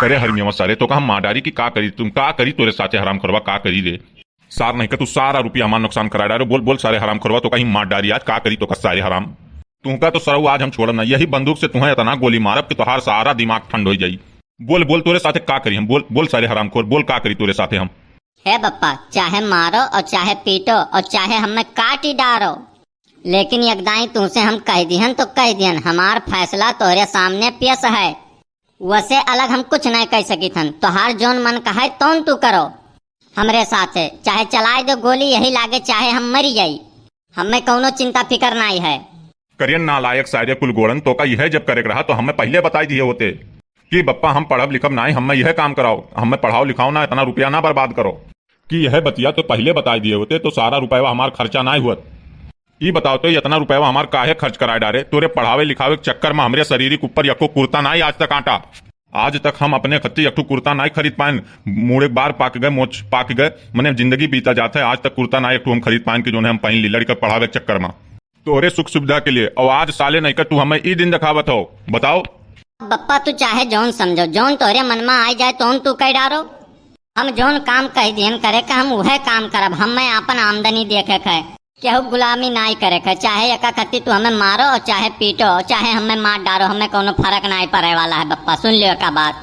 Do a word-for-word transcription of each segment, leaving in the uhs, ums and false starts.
अरे हरमियावा सारे, तोका हम मार डारी कि का करी, तुम का करी तोरे साथे हराम खोरवा, का करी रे? सार नहीं का तू सारा रुपया हमार नुकसान करा डारो। बोल, बोल सारे हराम खोरवा, तोका ही मार डारी आज, का करी तोका सारे हराम। तुमका तो सरऊ आज हम छोड़ब ना, यही बंदूक से तुम्हें इतना गोली मारब कि तोहार सारा दिमाग ठंड हो जाई। बोल, बोल तोरे साथे का करी हम, बोल, बोल सारे हराम खोर, बोल का करी तोरे साथे हम। हे बप्पा, चाहे मारो और चाहे पीटो और चाहे हमें काटी डारो, लेकिन एक दाई तुमसे हम कह दिहन तो कह दिहन, हमार फैसला तोहरे सामने पेश है। वसे अलग हम कुछ नहीं कह सकित हन। तोहार जौन मन कहे तौन तू करो। हमरे साथे चाहे चलाए दो गोली यही लागे, चाहे हम मरी जाई, हमें कौनो चिंता फिकर नहीं है। करियन नालायक सारे कुल गोड़न, तोका यह जब करे के रहा तो हमें पहले बताई दिए होते कि बप्पा हम पढ़ब लिखब नाई, हमें यह काम कराओ, हमें पढ़ाओ लिखाओ ना, इतना रुपया ना बर्बाद करो। कि यह बतिया तो पहले बताई दिए होते तो सारा रुपया हमार खर्चा नाई हुअत। ई बताओ तो इतना रुपया हमार काहे खर्च कराए डारे? तोरे पढ़ावे लिखावे के चक्कर में हमरे शरीर के ऊपर यको कुर्ता नाई आज तक आटा। आज तक हम अपने खत्ती एक ठो कुर्ता नाई खरीद पाएन। मूड़े बार पाक गए, मोछ पाक गए, मने जिंदगी बीता जात है, आज तक कुर्ता नाई एक ठो हम खरीद पाएन कि जोन है हम पहन ली लड़का पढ़ावे के चक्कर में। तोहरे सुख सुविधा के लिए। और आज साले नहीं का तू हमें ई दिन दिखावत हो, बताओ। बप्पा तू चाहे जौन समझो, जौन तोहरे मन में आ जाए तौन तू कह डारो। हम जौन काम कह दिहन करे का हम वह काम करब। हमें आपन आमदनी देखे के है, केहू गुलामी नाई करे के है। चाहे एका खत्ती तू हमें मारो और चाहे पीटो और चाहे हमें मार डारो, हमें कोनो फर्क नाई पड़े वाला है बप्पा, सुन लियो एका बात।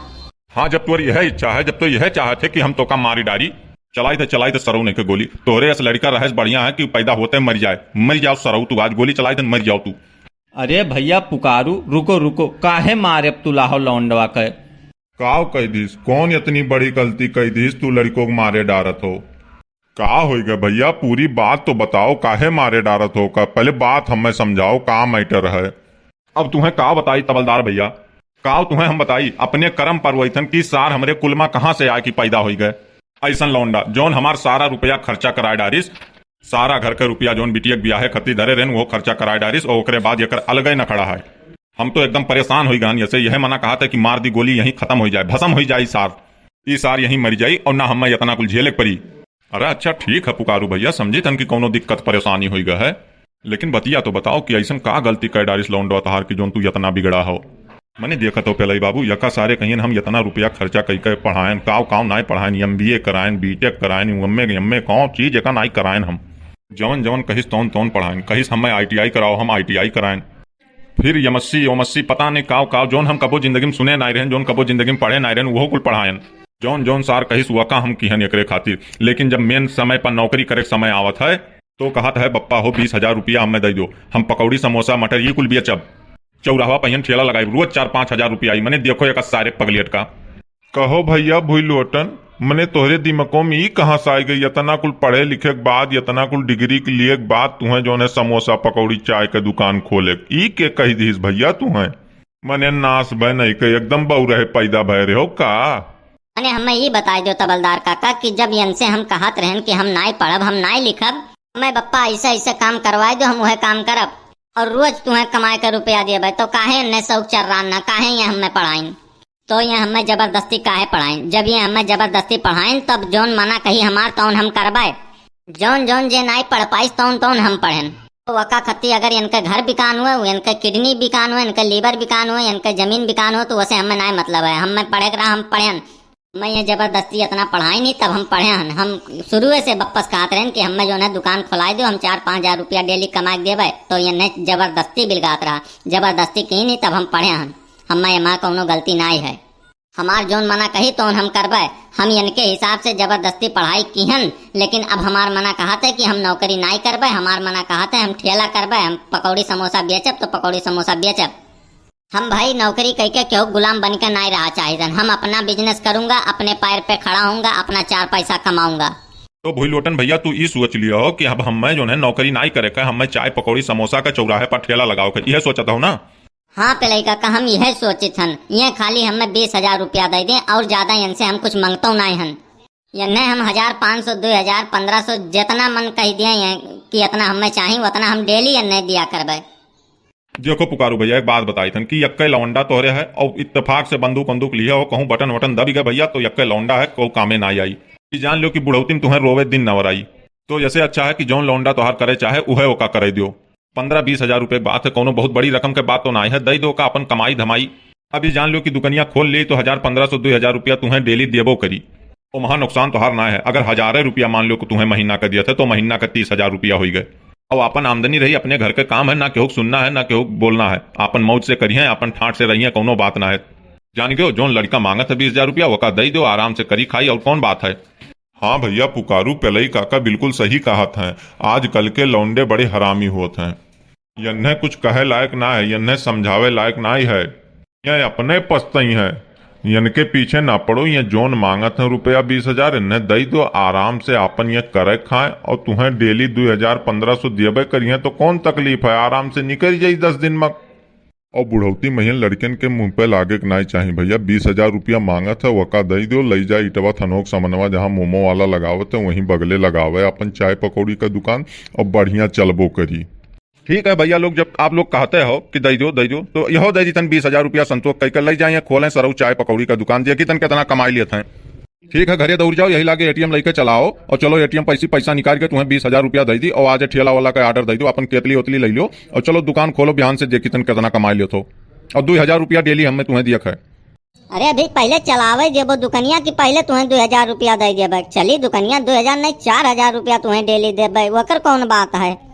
हाँ, जब तोर यह इच्छा है, जब तो यह चाहत है कि हम तोका मारी डारी, चलाई थे, चलाई थे सरऊ नहीं के गोली। तोहरे अस लड़का रहेस बढ़िया है कि पैदा होते मर जाए। मर जाओ सरऊ तू, आज गोली चलाई थे, मर जाओ तू। अरे भैया पुकारू, रुको रुको, काहे मारे अब तू लाहो लौंडवा के? काव कह दीस, कौन इतनी बड़ी गलती कह दीस तू लड़कों को मारे डारत हो? का होई गए भैया, पूरी बात तो बताओ, काहे मारे डारत हो का? पहले बात हमें समझाओ, का मैटर है? अब तुम्हें का बताई तबलदार भैया, काव तुम्हें हम बताई, अपने करम पर वैथन की सार हमरे कुल मा कहाँ से आए कि पैदा होई गए। ऐसन लौंडा जौन हमार सारा रुपया खर्चा कराए डारिस, सारा घर के रुपया जौन बिटिया के बियाहे खत्ती धरे रहन वो खर्चा कराए डारिस और ओकरे बाद एकर अलगे न खड़ा है। हम तो एकदम परेशान होई गहन, जैसे यह मना कहा था कि मार दी गोली, यहीं खत्म होई जाए, भसम होई जाए सार, ई सार यहीं मरी जाई और ना हमें इतना कुल झेले के पड़ी। अरे अच्छा ठीक है पुकारू भैया, समझी थन कि कौनो दिक्कत परेशानी होई गए है, लेकिन बतिया तो बताओ कि ऐसन का गलती कर डारिस लौंडवा तहार की जोन तू इतना बिगड़ा हो? मने देखत हो पेलई बाबू, यका सारे कहियन हम इतना रुपया खर्चा कई के पढ़ायन, काव काव नाई पढ़ायन, एमबीए करायन, बीटेक करायन, एमए एमए काव चीज एका नाई करायन हम। जवन जवन कहिस तौन तौन पढ़ायन, कहिस हमें आईटीआई कराओ, हम आईटीआई करायन। फिर एमएससी ओमएससी पता नहीं काव काव, जौन हम कबो जिंदगी में सुने नाई रहन, जौन कबो जिंदगी में पढ़े नाई रहन, वो कुल पढ़ायन। जौन जौन सार कहिस वका हम किहन एकरे खातिर, लेकिन जब मेन समय पर नौकरी करे के समय आवत है तो कहत है बप्पा हो बीस हजार रुपया हमें दे दो, हम पकौड़ी समोसा मटर ये कुल बेचब, चौराहा पहियन ठेला लगाई, रोज चार पाँच हजार रुपया आई। मने देखो एक सारे पगलेट का। कहो भैया भुई लोटन, मने तोहरे दिमागों में ई कहाँ से आई गई, इतना कुल पढ़े लिखे के बाद, इतना कुल डिग्री के लिए के बाद तुहें जौन है समोसा पकौड़ी चाय के दुकान खोले के? ई के कह दीस भैया तुहें? मने नाश भय नहीं के एकदम बौरहे पैदा भय रहे हो का? मने हमें ई बताई दो तबलदार काका कि जब इनसे हम कहत रहन कि हम नाई पढ़ब, हम नाई लिखब, हमें बप्पा ऐसे ऐसे काम करवाए दो, हम वह काम करब और रोज तुहें कमाए के रुपया देबे, तो काहे इन्ने शौक चर्रान ना, काहे ये हमें पढ़ाइन? तो ये हमें जबरदस्ती काहे पढ़ाइन? जब ये हमें जबरदस्ती पढ़ाइन तब जौन मना कही हमार तौन हम करबे, जौन जौन जे नाई पढ़ पाइस तौन तौन हम पढ़ेन। तो वका खत्ती अगर इनके घर बिकान हुए, इनके किडनी बिकान हुए, इनके लीवर बिकान हुए, इनके जमीन बिकान हुए, तो वसे हमें नाई मतलब है, हमें पढ़े के रहा हम पढ़ेन। मैं ये जबरदस्ती इतना पढ़ाई नहीं, तब हम पढ़े हन। हम शुरुए से बप्पस कहत रहन कि हमें जौन है दुकान खोलाए दो, हम चार पाँच हजार रुपया डेली कमा के देबे, तो ये नहीं जबरदस्ती बिलगात रहा, जबरदस्ती की नहीं, तब हम पढ़े हन। हमें एमा कौनो गलती नाई है। हमार जौन मना कही तौन हम करबे। हम इनके हिसाब से जबरदस्ती पढ़ाई किहन, लेकिन अब हमार मना कहत है कि हम नौकरी नाई करबे, हमार मना कहत है हम ठेला करबे, हम पकौड़ी समोसा बेचब तो पकौड़ी समोसा बेचब। हम भाई नौकरी कइके केहू गुलाम बन के नाई रहा चाहिदन। हम अपना बिजनेस करूंगा, अपने पैर पे खड़ा होऊंगा, अपना चार पैसा कमाऊंगा। तो भुई लोटन भैया, तू ई सोच लियो हो कि अब हमें जौन है नौकरी नाई करे के, हमें चाय पकौड़ी समोसा के चौराहे पर ठेला लगाओ के, यह सोचत हो ना? हाँ पेलई काका, हम यह सोचित हन, ये खाली हमें बीस हजार रुपया दे दें और ज्यादा इनसे हम कुछ मंगतो नाई हन। इन्हें हम हजार, पाँच सौ, दो हजार, पन्द्रह सौ, जितना मन कह दिए ये कि इतना हमें चाही, उतना हम डेली इन्हें दिया करबे। देखो पुकारू भैया, एक बात बताई थन कि यक्के लौंडा तोहरे है और इत्तेफाक से बंदूक वंदूक लिया हो, कहूँ बटन वटन दबी गए भैया, तो यक्के लौंडा है, कोई कामे ना आई। ई जान लो कि बुढ़ौती में तुम्हें रोवे दिन नवर आई। तो जैसे अच्छा है कि जौन लौंडा तोहार करे चाहे, उहे ओका करे दियो। पन्द्रह बीस हजार रुपये के बात है, कौनो बहुत बड़ी रकम के बात तो ना है, दई दो का अपन कमाई धमाई। अभी जान लो कि दुकनिया खोल ली तो हजार, पन्द्रह सौ, दुई हजार रुपया तुहें डेली देबो करी। ओ महा नुकसान तोहार ना है। अगर हजारे रुपया मान लो कि तुहें महीना का दिया था तो महीना का तीस हजार रुपया होई गए। अब आपन आमदनी रही, अपने घर के काम है, ना केहू के सुनना है, ना केहू के बोलना है। आपन मौज से करिए, आपन ठाट से रहिए, कौनो बात ना है। जान गयो, जौन लड़का मांगत है बीस हजार रुपया, ओका दई दो, आराम से करी खाई, और कौन बात है। हाँ भैया, पुकारू पेलई काका बिल्कुल सही कहत हैं। आजकल के लौंडे बड़े हरामी होत हैं। यन्हें कुछ कहे लायक ना है, यन्हें समझावे लायक ना ही है। ये अपने पछतई हैं। यनके पीछे ना पड़ो, ये जौन मांगत हैं रुपया बीस हजार, इन्हें दई दो, आराम से आपन ये करे खाए, और तुहें डेली दुई हजार, पन्द्रह सौ दियबे करिए, तो कौन तकलीफ है, आराम से निकल जाई दस दिन में। और बुढ़ौती महियन लड़कन के मुंह पे लागे के नाई चाही भैया। बीस हजार रुपया मांगत है, वका दई दो, लई जा इटवा थनोक समनवा, जहाँ मोमो वाला लगावत है, वहीं बगले लगावे अपन चाय पकौड़ी का दुकान, और बढ़िया चलबो करी। ठीक है भैया लोग, जब आप लोग कहते हो कि दई दो, दई दो, तो यहो दई दीतन बीस हजार रुपया संतोष कई के लई जाए, खोलें सरऊ चाय पकौड़ी का दुकान, देखी तन कितना कमाई लेत हैं। ठीक है, घरे दौड़ जाओ, यही लागे एटीएम लेके चलाओ और चलो एटीएम पैसे पैसा निकाल के तुम्हें बीस हजार रुपया दई दी और आज ठेला वाला का ऑर्डर दई दो, अपन केतली ओतली लई लो और चलो दुकान खोलो, बिहान से देखी तन कितना कमाई लेत हो। और दुई हजार रुपया डेली हमें तुम्हें दिया है। अरे अभी पहले चलावे देबो दुकनिया की पहले तुम्हें दुई हजार रुपया दई देबे। चली दुकनिया, दुई हजार नहीं, चार हजार रुपया तुम्हें डेली देबे, वकर कौन बात है?